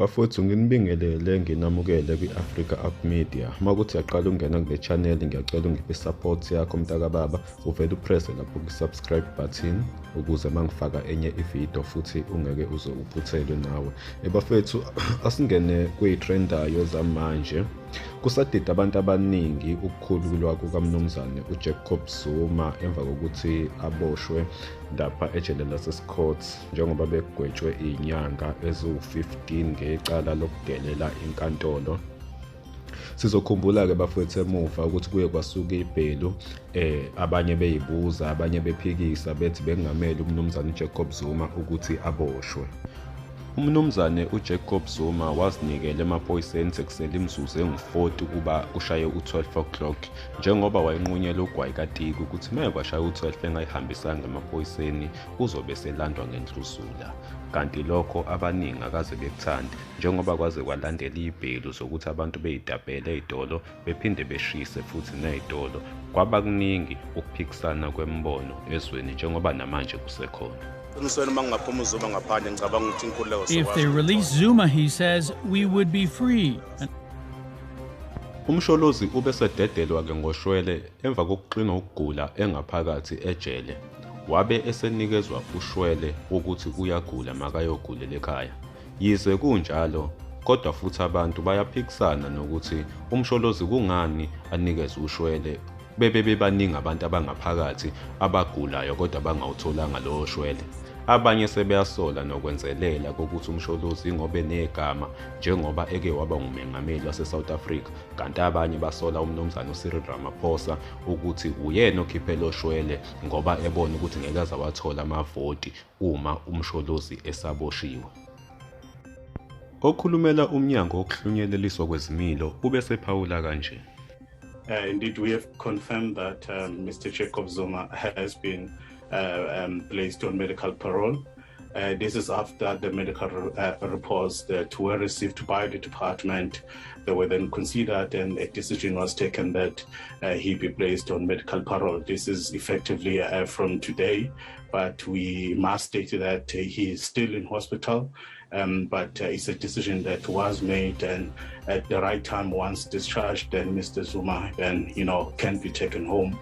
Bafowethu nginibingelele nginamukele kwi-Africa Up Media. Makuthi uyaqala ungena kule channel ngiyacela ungiphe support yakho mntaka baba, uvele upress lapho ku-subscribe button ukuze mangifaka enye ivideo futhi ungeke uze uphuthelwe nawe. Bafowethu asingene kuyitrendayo zamanje. Kusadida abantu abaningi ukukhululwa kukaMnumzane uJacob Zuma emva kokuthi aboshwe lapha ejele laseScott njengoba begwetshwe izinyanga eziwu-15 ngecala lokudelela inkantolo. Sizokhumbula ke bafowethu emuva ukuthi kuye kwasuka ibhelu abanye beyibuza abanye bephikisa bethi bekungamele uMnumzane uJacob Zuma ukuthi aboshwe. Umnumzane uJacob Zuma wazinikela emaphoyiseni sekusele imizuzu engu-40 kuba kushaye u-12 o'clock njengoba wayenqunyela ugwayi kaTiki ukuthi meke kwashaya u-12 engayihambisanga emaphoyiseni uzobe selandwa ngendlusula. Kanti lokho abaningi akaze bekuthande njengoba kwaze kwalandela ibhelu zokuthi abantu beyidabhele ezitolo bephinde beshise futhi nezitolo. Kwaba kuningi ukuphikisana kwembono ezweni njengoba namanje kusekhona. If they release Zuma, he says, we would be free. Umsholozi ubesededelwa ke ngoshwele emva kokuqina ukugula engaphakathi ejele. Wabe esenikezwa ushwele ukuthi uyagula makayogulela ekhaya. Yize kunjalo kodwa futhi abantu bayaphikisana nokuthi umsholozi kungani anikeze ushwele bebaningi abantu abangaphakathi abagulayo kodwa bangawutholanga lo shwele. Abanye sebeyasola nokwenzelela kokuthi umsholozi ingobe negama njengoba eke waba ngumengameli wase-South Africa, kanti abanye basola uMnumzane uCyril Ramaphosa ukuthi uyena okhiphe lo shwele ngoba ebona ukuthi ngeke aze wathola amavoti uma umsholozi esaboshiwe. Okhulumela umnyango wokuhlunyeleliswa kwezimilo ubesephawula kanje. Indeed, we have confirmed that Mr. Jacob Zuma has been placed on medical parole. This is after the medical reports that were received by the department. They were then considered and a decision was taken that he be placed on medical parole. This is effectively from today, but we must state that he is still in hospital. But it's a decision that was made, and at the right time, once discharged, then Mr. Zuma then can be taken home,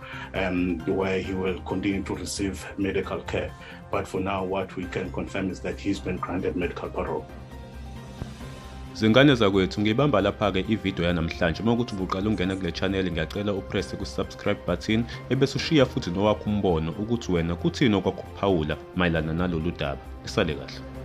where he will continue to receive medical care. But for now, what we can confirm is that he's been granted medical parole. Zingane zakwethu ngibamba lapha ke ivideo yanamhlanje. Mawukuthi ubuqala ungena kule channel ngiyacela upress ku-subscribe button ebese ushiya futhi nowakho umbono ukuthi wena kuthini okwakuphawula mayelana nalolu daba. Isale kahle.